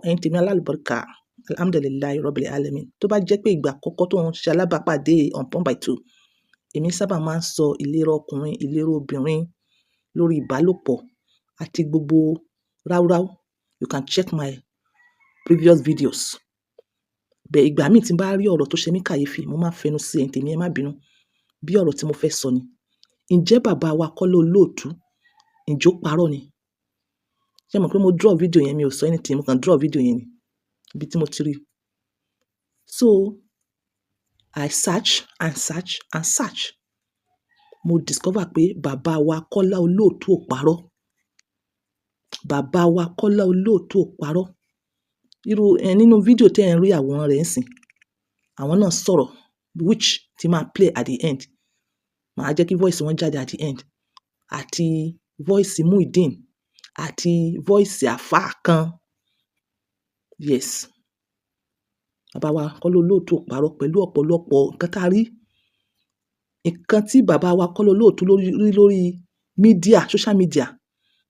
Ẹ̀yin tèmi alálùbáríkà, alhamdulillahi rabbil alamin. Tó bá jẹ́ pé ìgbà àkọ́kọ́ tó ń ṣe alábàápàdé On Point by Two, èmi sábà máa ń sọ ìlera ọkùnrin, ìlera obìnrin lórí ìbálòpọ̀ àti gbogbo ráúráú. You can check my previous videos. Bẹ́ẹ̀ ìgbà míì tí n bá rí ọ̀rọ̀ tó ṣe mí kàyéfì, mo máa ń fẹnu sí. Ẹ̀yin tèmi, ẹ má bínú. Bí ọ̀rọ̀ tí mo fẹ́ sọ ni. Ǹjẹ́ bàbá wa Kọ́lá Olóòtú, ǹjẹ́ ó parọ́ ni? Ṣé ẹ mọ̀ pé mo draw video yẹn, mi ò sọ anything, mo kàn draw video yẹn ni. Ibi tí mo ti rí. So, I search and search and search. Mo discover pé bàbá wa Kọ́lá Olóòtú ò parọ́. Bàbá wa Kọ́lá Olóòtú ò parọ́. Irú ẹ nínú fídíò tí ẹ̀ ń rí àwòrán rẹ̀ ń sìn, àwọn náà sọ̀rọ̀ which tí máa play at the end. Màá jẹ́ kí voice wọn jáde at the end. Àti voice Muideen àti voice àfáà kan. Yes. Bàbá wa Kọ́lá Olóòtú ò parọ́ pẹ̀lú ọ̀pọ̀lọpọ̀ nǹkan tá a rí. Nǹkan tí bàbá wa Kọ́lá Olóòtú lórí rí lórí media, social media,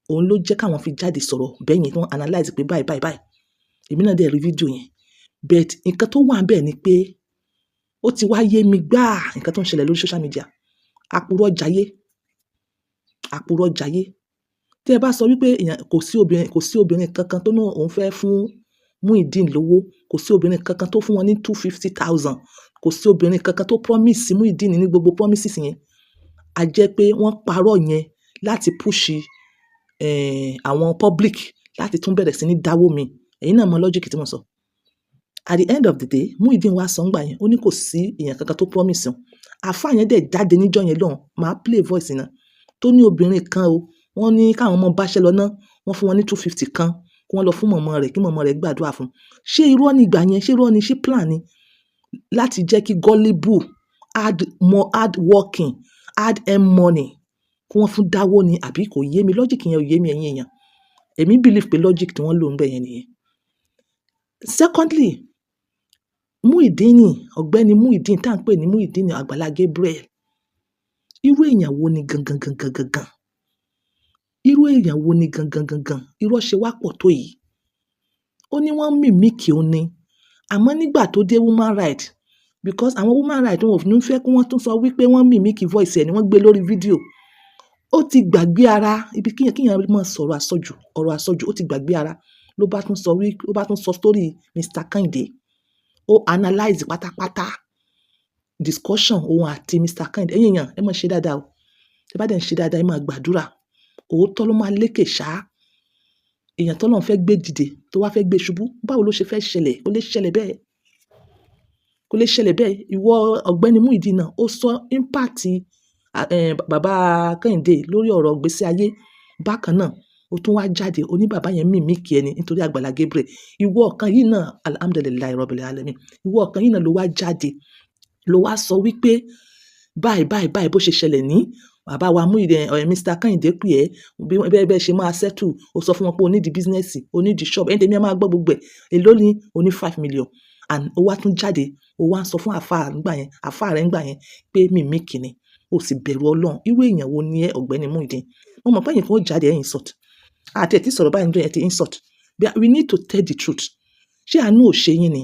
òun ló jẹ́ káwọn fi jáde sọ̀rọ̀ bẹ́ẹ̀ yẹn, tí wọ́n analyze pé báyìí, báyìí, báyìí. Èmi náà dẹ̀ rí fídíò yẹn. But nǹkan tó wà níbẹ̀ ni pé ó ti wá yé mi gbáà nǹkan tó ń ṣẹlẹ̀ lórí social media. Àpùrọ̀ jayé. Àpùrọ̀ jayé. Tí ẹ bá sọ wípé èèyàn kò sí obìnrin, kò sí obìnrin kankan tó ní òun fẹ́ fún Muideen lówó, kò sí obìnrin kankan tó fún wọn ní 250,000, kò sí obìnrin kankan tó promise Muideen ní gbogbo promises yẹn. A jẹ́ pé wọ́n parọ́ yẹn láti push àwọn public láti tún bẹ̀rẹ̀ sí ní dáwó mi. Ẹ̀yin náà mọ logic tí mo sọ. At the end of the day, Muideen wá sọ ńgbà yẹn, ó ní kò sí èèyàn kankan tó promise òun. Àfáà yẹn dẹ̀ jáde níjọ́ yẹn lọ́hùn, màá play voice náà, tó ní obìnrin kan o, wọ́n ní káwọn ọmọ báṣẹ́ lọ ná, wọ́n fún wọn ní 250 kan, kí wọ́n lọ fún mọ̀mọ́ rẹ̀, kí mọ̀mọ́ rẹ̀ gbàdúrà fún un. Ṣé irọ́ ni ìgbà yẹn? Ṣé irọ́ ni? Ṣé plan ni láti jẹ́ kí gullible hard more, hard working, hard earn money kí wọ́n fún dáwó ni? Àbí kò yé mi? Logic yẹn ò yé mi, ẹ̀yin èèyàn. Èmi believe pé logic tí wọ́n lò ń bẹ̀ yẹn nìyẹn. Secondly, Muideen, ọ̀gbẹ́ni Muideen tá ń pè ní Muideen Àgbàlá Gabriel. Irú èèyàn wo ni gangan gangan gangan? Irú èèyàn wo ni gangan gangan? Irọ́ ṣe wá pọ̀ tó yìí. Ó ní wọ́n mimic òun ni. Àmọ́ nígbà tó dé human right, because àwọn human right wọn ò ní fẹ́ kí wọ́n tún sọ wípé wọ́n mimic voice ẹ̀ ni wọ́n gbé lórí fídíò. Ó ti gbàgbé ara ibi kíyàn kíyàn máa sọ̀rọ̀ àsọjù, ọ̀rọ̀ àsọjù, ó ti gbàgbé ara. Ló bá tún sọ wí, ló bá tún sọ story Mr. Kehinde. Ó analyze pátápátá discussion òun àti Mr. Kehinde. Ẹ̀yin èèyàn, ẹ máa ṣe dáadáa o. Tí ẹ bá dẹ̀ ń ṣe dáadáa, ẹ máa gbàdúrà. Òótọ́ ló máa lékè ṣá. Èèyàn tó Ọlọ́run fẹ́ gbé dìde, tó wá fẹ́ gbé ṣubú, báwo ló ṣe fẹ́ ṣẹlẹ̀? Kò lè ṣẹlẹ̀ bẹ́ẹ̀. Kò lè ṣẹlẹ̀ bẹ́ẹ̀. Ìwọ ọ̀gbẹ́ni Muideen náà, ó sọ impact bàbá Kehinde lórí ọ̀rọ̀ ìgbésí ayé. Bákan náà, ó tún wá jáde, ó ní bàbá yẹn mimic ẹni nítorí Àgbàlá Gabriel. Ìwọ kan yìí náà, alhamdulillahi rabbil alamin. Ìwọ kan yìí náà ló wá jáde, ló wá sọ wípé báyìí, báyìí, báyìí bó ṣe ṣẹlẹ̀ ní bàbá wa Muideen, Mr. Kehinde pè ẹ́, bí bẹ́ẹ̀ bẹ́ẹ̀ ṣe máa settle. Ó sọ fún wọn pé o need business, o need shop. Ẹ̀yin tèmi, ẹ máa gbọ́ gbogbo ẹ̀. Èló ni? O ní 5 million. And ó wá tún jáde, ó wá ń sọ fún àfáà nígbà yẹn, àfáà rẹ̀ nígbà yẹn pé mimic ni. Ó sì bẹ̀rù Ọlọ́run. Irú èèyàn wo ni ẹ́, ọ̀gbẹ́ni Muideen? Mo mọ̀ pé ẹ̀yin kan ó jáde, ẹ insult. Àti ẹ̀ tí sọ̀rọ̀ báyìí níjọ́ yẹn ti insult. But we need to tell the truth. Ṣé àánú ò ṣe yín ni?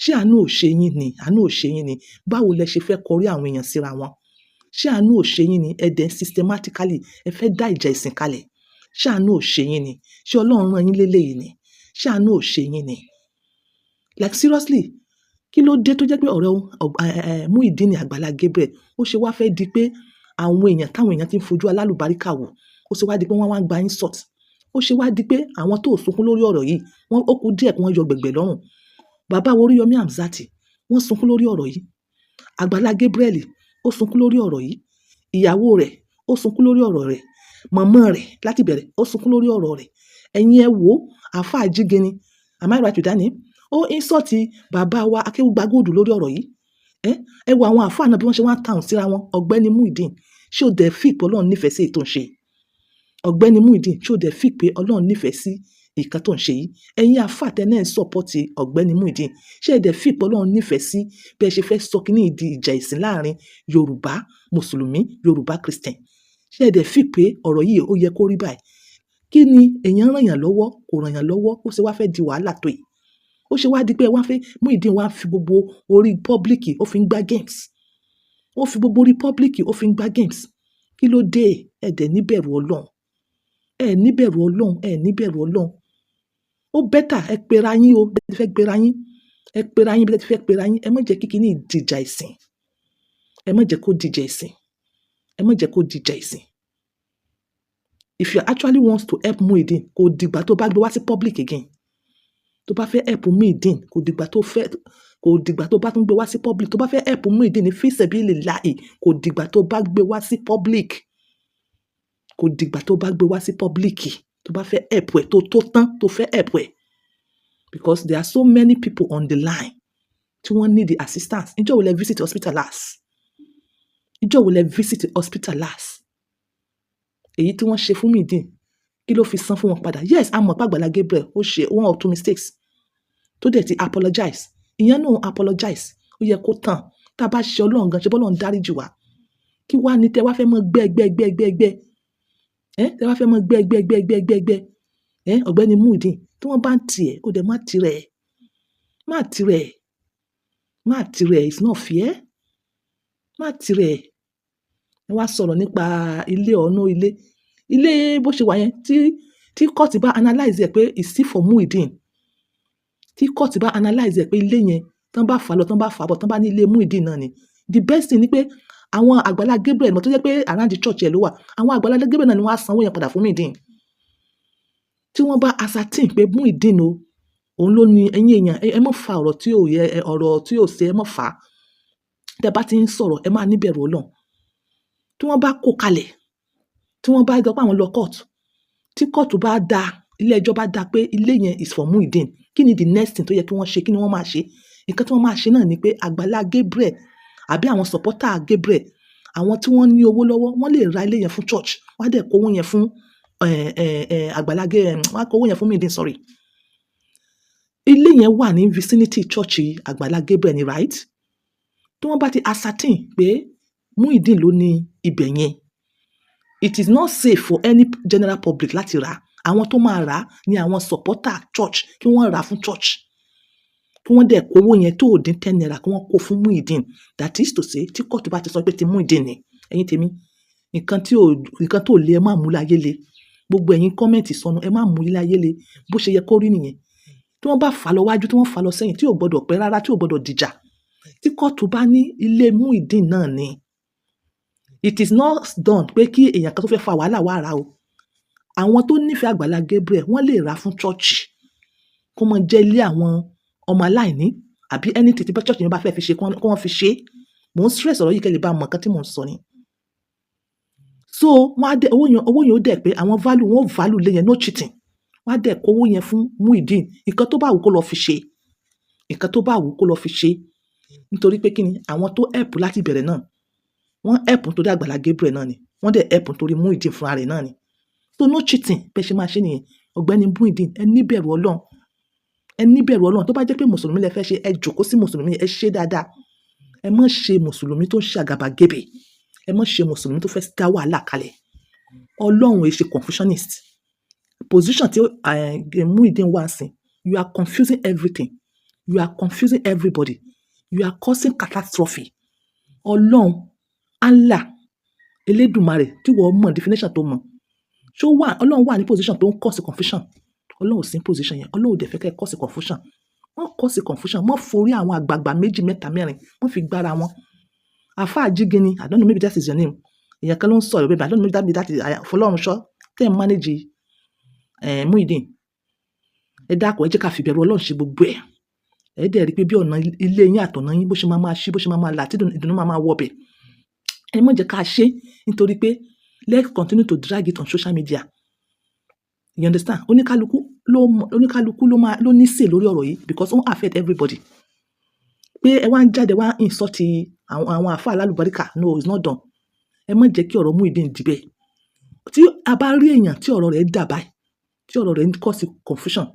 Ṣé àánú ò ṣe yín ni? Àánú ò ṣe yín ni? Báwo lẹ ṣe fẹ́ kọrí àwọn èèyàn síra wọn? Ṣé àánú ò ṣe yín ni? Ẹ dẹ̀ systematically, ẹ fẹ́ dá ìjà ẹ̀sìn kalẹ̀. Ṣé àánú ò ṣe yín ni? Ṣé Ọlọ́run rán yín léléyìí ni? Ṣé àánú ò ṣe yín ni? Like seriously, kí ló dé tó jẹ́ pé ọ̀rọ̀ Muyideen Àgbàlá Gabriel ó ṣe wá fẹ́ di pé àwọn èèyàn táwọn èèyàn tí ń fojú alálùbáríkà wò, ó ṣe wá di pé wọ́n wá ń gba insult? Ó ṣe wá di pé àwọn tó sunkún lórí ọ̀rọ̀ yìí, wọ́n ó kú díẹ̀ kí wọ́n yọ gbẹ̀gbẹ̀ lọ́rùn. Bàbá wa Oríyọmí Hamzat, wọ́n sunkún lórí ọ̀rọ̀ yìí. Àgbàlá Gabriel ó sunkún lórí ọ̀rọ̀ yìí. Ìyàwó rẹ̀ ó sunkún lórí ọ̀rọ̀ rẹ̀. Màmá rẹ̀ láti bẹ̀rẹ̀ ó sunkún lórí ọ̀rọ̀ rẹ̀. Ẹ̀yin ẹ wò, àáfà Jígini, am I right with that name? Ó insult bàbá wa Akéwùgbàgold lórí ọ̀rọ̀ yìí. Ẹ wo àwọn àáfà náà bí wọ́n ṣe wá ń tàùn síra wọn. Ọ̀gbẹ́ni Muyideen, ṣé o dẹ̀ feel pé Ọlọ́run nífẹ̀ẹ́ sí èyí tó ń ṣe? Ọ̀gbẹ́ni Muyideen, ṣé o dẹ̀ feel pé Ọlọ́run nífẹ̀ẹ́ sí nǹkan tó ń ṣe yìí? Ẹ̀yin àáfà tẹ náà ń support ọ̀gbẹ́ni Muyideen, ṣé ẹ dẹ̀ feel pé Ọlọ́run nífẹ̀ẹ́ sí bí ẹ ṣe fẹ́ sọ kíní yìí di ìjà ìsìn láàrin Yorùbá Mùsùlùmí, Yorùbá Christian? Ṣé ẹ dẹ̀ feel pé ọ̀rọ̀ yìí ó yẹ kó rí báyìí? Kí ni èèyàn ràn yàn lọ́wọ́, kò ràn yàn lọ́wọ́, ó ṣe wá fẹ́ di wàhálà tó yìí? Ó ṣe wá di pé ẹ wá fẹ́ Muyideen wá fi gbogbo orí public, ó fi ń gbá games. Ó fi gbogbo orí public, ó fi ń gbá games. Kí ló dé? Ẹ dẹ̀ níbẹ̀rù Ọlọ́run. Ẹ níbẹ̀rù Ọlọ́run, ẹ níbẹ̀rù Ọlọ́run. Ó better ẹ pera yín o, bí ẹ ti fẹ́ pera yín. Ẹ pera yín bí ẹ ti fẹ́ pera yín. Ẹ má jẹ́ kí kíní dìjà ẹ̀sìn. Ẹ má jẹ́ kó dìjà ẹ̀sìn. Ẹ má jẹ́ kó dìjà ẹ̀sìn. If you actually want to help Muyideen, kò dìgbà tó bá gbé wá sí public again. Tó bá fẹ́ help Muyideen, kò dìgbà tó fẹ́, kò dìgbà tó bá tún gbé wá sí public. Tó bá fẹ́ help Muyideen ní fisabilillahi, kò dìgbà tó bá gbé wá sí public. Kò dìgbà tó bá gbé wá sí public. Tó bá fẹ́ help ẹ̀ tó tán, tó fẹ́ help ẹ̀. Because there are so many people on the line tí wọ́n need the assistance. Ijọ́ wo lẹ visit hospital last? Ijọ́ wo lẹ visit hospital last? Èyí tí wọ́n ṣe fún Muyideen, kí ló fi san fún wọn padà? Yes, a mọ̀ pé Àgbàlá Gabriel ó ṣe one or two mistakes tó dẹ̀ ti apologize. Ìyẹn náà apologize. Ó yẹ kó tán. Tá a bá ṣe Ọlọ́run gan, ṣe bọ́ Ọlọ́run dáríjì wá. Kí wá ní tẹ wá fẹ́ mọ́ gbẹ́ gbẹ́ gbẹ́ gbẹ́ gbẹ́? Ẹ́ tẹ wá fẹ́ mọ́ gbẹ́ gbẹ́ gbẹ́ gbẹ́ gbẹ́ gbẹ́? Ẹ́ ọ̀gbẹ́ni Muyideen, tí wọ́n bá ń tì ẹ́, ó dẹ̀ má tirẹ̀. Má tirẹ̀. Má tirẹ̀. It's not fair. Má tirẹ̀. Ẹ wá sọ̀rọ̀ nípa ilé ọ̀nà ilé. Ilé bó ṣe wà yẹn, tí court bá analyze ẹ̀ pé it's still for Muyideen. Tí court bá analyze ẹ̀ pé ilé yẹn, tí wọ́n bá fà lọ, tí wọ́n bá fà bọ̀, tí wọ́n bá ní ilé Muyideen náà ni. The best thing ni pé àwọn Àgbàlá Gabriel mọ̀ tó jẹ́ pé around the church ẹ̀ ló wà. Àwọn Àgbàlá Gabriel náà ni wọ́n á sanwó yẹn padà fún Muyideen. Tí wọ́n bá ascertain pé Muyideen o, òun ló ní. Ẹ̀yin èèyàn, ẹ má fa ọ̀rọ̀ tí ò yẹ, ọ̀rọ̀ tí ò ṣe, ẹ má fà á. Tẹ bá ti ń sọ̀rọ̀, ẹ máa níbẹ̀rù Ọlọ́run. Tí wọ́n bá kó kalẹ̀, tí wọ́n bá sọ pé àwọn lọ court, tí court bá dá, ilé ẹjọ́ bá dá pé ilé yẹn is for Muyideen, kí ni the next thing tó yẹ kí wọ́n ṣe? Kí ni wọ́n máa ṣe? Nǹkan tí wọ́n máa ṣe náà ni pé Àgbàlá Gabriel àbí àwọn supporter Gabriel, àwọn tí wọ́n ní owó lọ́wọ́, wọ́n lè ra ilé yẹn fún church. Wọ́n á dẹ̀ kó owó yẹn fún Àgbàlá Gabriel, wọ́n á kó owó yẹn fún Muyideen, sorry. Ilé yẹn wà ní vicinity church Àgbàlá Gabriel ni, right? Tí wọ́n bá ti ascertain pé Muyideen ló ní ibẹ̀ yẹn, it is not safe for any general public láti rà. Àwọn tó máa rà ní àwọn supporter church, kí wọ́n rà fún church, kí wọ́n dẹ̀ kó owó yẹn tó ò dín 10 naira, kí wọ́n kó fún Muyideen. That is to say, tí court bá ti sọ pé ti Muyideen ni. Ẹ̀yin tèmi, nǹkan tí ò, nǹkan tó le, ẹ má mú láyé le. Gbogbo ẹ̀yin comment sọnù, ẹ má mú láyé le. Bó ṣe yẹ kó rí nìyẹn. Tí wọ́n bá fà lọ wájú, tí wọ́n fà lọ sẹ́yìn, tí ò gbọdọ̀ pẹ́ rárá, tí ò gbọdọ̀ dìjà, tí kóòtù bá ní ilé Muyideen náà ni, it is not done pé kí èèyàn kan tó fẹ́ fa wàhálà wá ra o. Àwọn tó nífẹ̀ẹ́ Àgbàlá Gabriel, wọ́n lè rà fún church, kó mọ jẹ́ ilé àwọn ọmọ aláìní àbí anything tí church yẹn bá fẹ́ fi ṣe, kí wọ́n fi ṣe. Mò ń stress ọ̀rọ̀ yìí kẹ́ lè bá mọ̀ nǹkan tí mò ń sọ ni. So wọ́n á dẹ̀ owó yẹn ó dẹ̀ pé àwọn value, wọ́n ó value ilé yẹn, no cheating. Wọ́n á dẹ̀ kó owó yẹn fún Muyideen. Nǹkan tó bá wù kó lọ fi ṣe, nǹkan tó bá wù kó lọ fi ṣe. Nítorí pé kí ni? Àwọn tó help láti ìbẹ̀rẹ̀ náà, wọ́n help nítorí Àgbàlá Gabriel náà ni, wọ́n dẹ̀ help nítorí Muyideen fúnra rẹ̀ náà ni. So no cheating. Bẹ́ẹ̀ ṣe máa ṣe nìyẹn. Ọ̀gbẹ́ni Muyideen, ẹ níbẹ̀rù Ọlọ́run, ẹ níbẹ̀rù Ọlọ́run. Tó bá jẹ́ pé mùsùlùmí lẹ fẹ́ ṣe, ẹ jókòó sí mùsùlùmí, ẹ ṣe dáadáa. Ẹ má ṣe mùsùlùmí tó ń ṣe àgàbàgebè. Ẹ má ṣe mùsùlùmí tó fẹ́ dá wàhálà kalẹ̀. Ọlọ́run ẹ ṣe confusionist. Position tí Muyideen wà sí, you are confusing everything, you are confusing everybody, you are causing catastrophe. Ọlọ́run Allah Elédùmarè tí wọ́n mọ̀, definition tó mọ̀, ṣó wà? Ọlọ́run wà ní position tó ń cause confusion? Ọlọ́run ò sí ní position yẹn. Ọlọ́run ò dẹ̀ fẹ́ kẹ́ cause confusion. Wọ́n cause confusion, wọ́n forí àwọn àgbààgbà méjì, mẹ́ta, mẹ́rin, wọ́n fi gbára wọn. Àfáà Jígini, I don't know, maybe that is your name. Èèyàn kan ló ń sọ̀rọ̀ bẹ́ẹ̀. I don't know, maybe that is Fọlọ́runṣọ́ tẹ́ ẹ̀ manage Muyideen. Ẹ dákun, ẹ jẹ́ ká fi ìbẹ̀rù Ọlọ́run ṣe gbogbo ẹ̀. Ẹ dẹ̀ rí pé bí ọ̀nà ilé yín àtọ̀nà yín bó ṣe máa máa ṣí, bó ṣe máa máa là, tí ìdùnnú máa máa wọ bẹ̀. Ẹ má jẹ́ ká ṣe nítorí pé let's continue to drag it on social media. You understand? Oníkálukú ló mọ̀, oníkálukú ló máa ló ní say lórí ọ̀rọ̀ yìí because ó ń affect everybody. Pé ẹ wá ń jáde wá insult àwọn àfáà alálùbáríkà, no, it's not done. Ẹ má jẹ́ kí ọ̀rọ̀ Muyideen di bẹ́ẹ̀. Tí a bá rí èèyàn tí ọ̀rọ̀ rẹ̀ dà báyìí, tí ọ̀rọ̀ rẹ̀ ń cause confusion,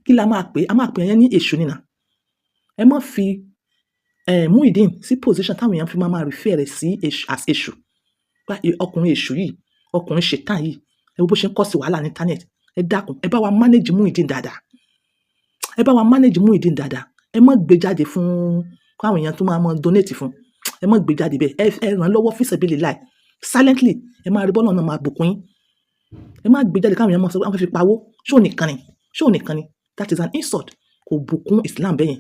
kí la máa pè é? A máa pè é ní èṣù nìyà. Ẹ má fi Muyideen sí position táwọn èèyàn fi máa máa refer rẹ̀ sí èṣù as èṣù. Pé ọkùnrin èṣù yìí, ọkùnrin ṣètán yìí, ẹ Ẹ wo bó ṣe ń cause wàhálà ní internet. Ẹ dákun, ẹ bá wa manage Muyideen dáadáa. Ẹ bá wa manage Muyideen dáadáa. Ẹ má gbé jáde fún káwọn èèyàn tó máa mọ donate fún. Ẹ má gbé jáde bẹ́ẹ̀. Ẹ ràn lọ́wọ́ fisabilillah, silently. Ẹ máa rí bọ́lá náà máa bùkún yín. Ẹ má gbé jáde káwọn èèyàn máa sọ pé wọ́n fẹ́ fi pawó. Ṣó nìkan ni? Ṣó nìkan ni? That is an insult. Kò bùkún Islam bẹ́yẹn,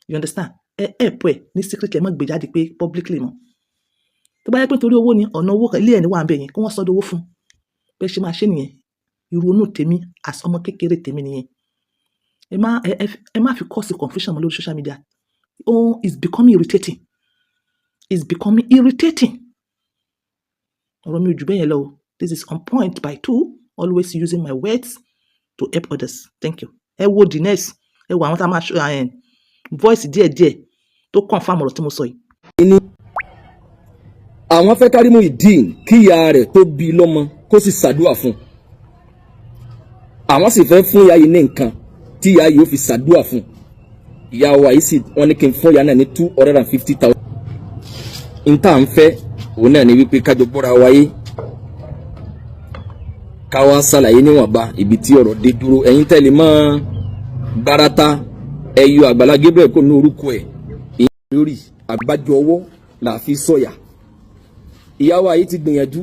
you understand? Ẹ help ẹ ní secretly. Ẹ má gbé jáde pé publicly mọ́. Tó bá yẹ pé nítorí owó ni, ọ̀nà owó kan ilé ẹ̀ ní wà ń bẹ̀ yẹn, kí wọ́n sọ́dọ̀ owó fún bẹ́ẹ̀ ṣe máa ṣe nìyẹn. Ìrònú tèmi as ọmọ kékeré tèmi nìyẹn. Ẹ má fi cause confusion mọ́ lórí social media. Oh, it's becoming irritating, it's becoming irritating. Ọ̀rọ̀ mi ò jù bẹ́ẹ̀ yẹn lọ o. This is On Point by Two, always using my words to help others. Thank you. Ẹ wo the next, ẹ wo àwọn tá a máa ṣe voice díẹ̀díẹ̀ tó confirm ọ̀rọ̀ tí mo sọ yìí. Ní àwọn fẹ́ kárí Muyideen kí ìyá rẹ̀ tó bí lọ́mọ kó sì ṣàdúrà fún un. Àwọn sì fẹ́ fún ìyá yìí ní nǹkan tí ìyá yìí ó fi ṣàdúrà fún ìyá wa yìí. Sì wọ́n ní kí n fún ìyá náà ní 250,000. N tá à ń fẹ́ òun náà ní wípé kájọ gbọ́ra wáyé, ká wá ṣàlàyé níwọ̀nba ibi tí ọ̀rọ̀ dé dúró. Ẹ̀yin tẹ́lẹ̀ mọ́ gbarata, ẹ yọ Àgbàlá Gabriel kó ní orúkọ ẹ̀ lórí àgbájọ ọwọ́ là fi sọ̀yà. Ìyá wa yìí ti gbìyànjú,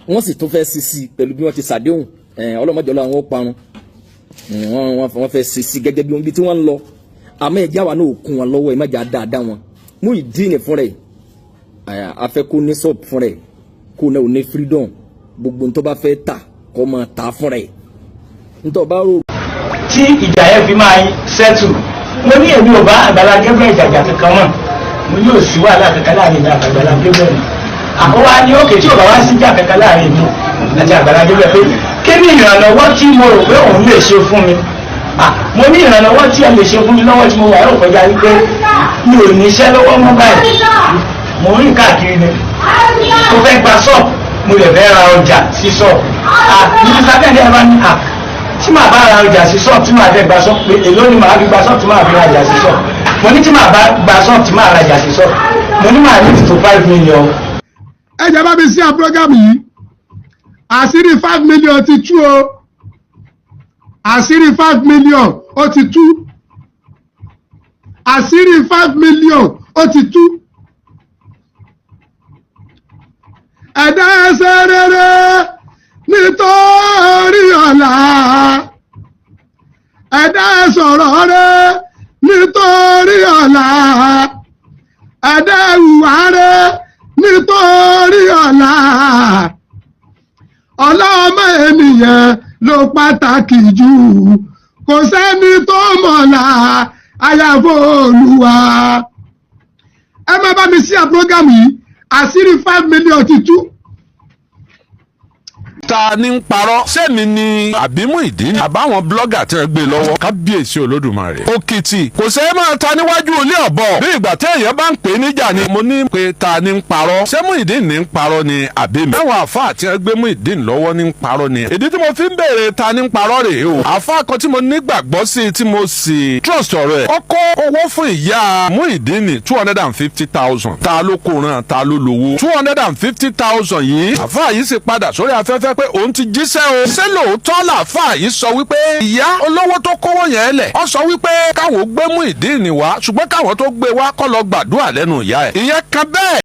wọ́n sì tún fẹ́ sisi pẹ̀lú bí wọ́n ti ṣàdéhùn. Ọlọ́mọdé ọlọ́run ó parun. Wọ́n fẹ́ sisi gẹ́gẹ́ bí ibi tí wọ́n ń lọ, àmọ́ ẹ̀jẹ̀ àwa náà ò kún wọn lọ́wọ́. Ẹ̀ má jà dáadáa wọn. Muyideen fún rẹ̀, afẹ́ kó ní sọ́ọ̀bù fún rẹ̀, kó náà ò ní freedom. Gbogbo ntọ́ bá fẹ́ tà, kó máa tà fún rẹ̀, ntọ́ bá rò. Tí ìjà yẹn fi máa settle, mo ní èmi ò bá Àgbàlá Gabriel jàjà kankan mọ́. Mo ní ò sí wàhálà kankan láàrin mi àti Àgbàlá Gabriel. Àkọ́wá ní òkè tí ò bá wá sí ìjà kankan láàrin mi àti Àgbàlá Gabriel, pé kí ni ìrànlọ́wọ́ tí mo rò pé òun lè ṣe fún mi? Mo ní ìrànlọ́wọ́ tí ẹ lè ṣe fún mi lọ́wọ́ tí mo wà yóò kọjá wípé mi ò níṣẹ́ lọ́wọ́ mọ́ báyìí. Mo ń rìn káàkiri ni. Mo fẹ́ gba ṣọ́ọ̀bù, mo lè fẹ́ ra ọjà sí ṣọ́ọ̀bù. Ní sábẹ́ẹ̀dì ẹ bá ní tí màá bá ra ọjà sí ṣọ́ọ̀bù, tí màá fẹ́ gba ṣọ́ọ̀bù, pé èló ni màá fi gba ṣọ́ọ̀bù tí màá fi ra ọjà sí ṣọ́ọ̀bù? Mo ní tí màá bá gba ṣọ́ọ̀bù tí màá ra ọjà sí ṣọ́ọ̀bù, mo ní màá ní tó 5 million. Ẹ jẹ́ bá mi sí à program yìí. Àṣírí 5 million ti tú o. Àṣírí 5 million ó ti tú. Àṣírí 5 million ó ti tú. Ẹ̀dá, ẹsẹ̀ rere nítorí ọ̀la. Ẹ̀dá, sọ̀rọ̀ rẹ nítorí ọ̀la. Ẹ̀dá, hùwà rẹ nítorí ọ̀la. Ọ̀la ọmọ ènìyàn ló pàtàkì jù. Kò sẹ́ni tó mọ̀la àyàfó Olúwa. Ẹ má bá mi sí à program yìí. Àṣírí 5 million ti tú. Ta ni ń parọ́? Sẹ́mi ni àbí Muyideen àbáwọn blogger tí wọ́n gbé lọ́wọ́? Kábíyèsí Olódùmarè. Òkìtì kò sẹ́ máa ta níwájú ilé ọ̀bọ bí ìgbà téèyàn bá ń pè é níjà ni. Mo ní pé ta ni ń parọ́? Ṣé Muyideen ní ń parọ́ ni àbí mi? Báwọn àáfàá tí wọ́n gbé Muyideen lọ́wọ́ ní ń parọ́ ni. Ìdí tí mo fi ń béèrè ta ni ń parọ́ rèé o. Àáfàá kan tí mo nígbàgbọ́ sí, tí mo sì trust ọ̀rọ̀ ẹ̀, ó kó owó fún ìyá Muyideen, 250,000. Ta ló kó ràn? Ta ló lówó 250,000 yìí? Àáfàá yìí sì padà sórí afẹ́fẹ́ pé òun ti jíṣẹ́ o. Ṣé lóòótọ́ làáfàá yìí sọ wípé ìyá olówó tó kówó yẹn lẹ̀, ó sọ wípé káwọn gbé Muyideen wá, ṣùgbọ́n káwọn tó gbé wá kọ́ lọ gbàdúrà lẹ́nu ìyá ẹ̀? Ìyẹn kan bẹ́ẹ̀.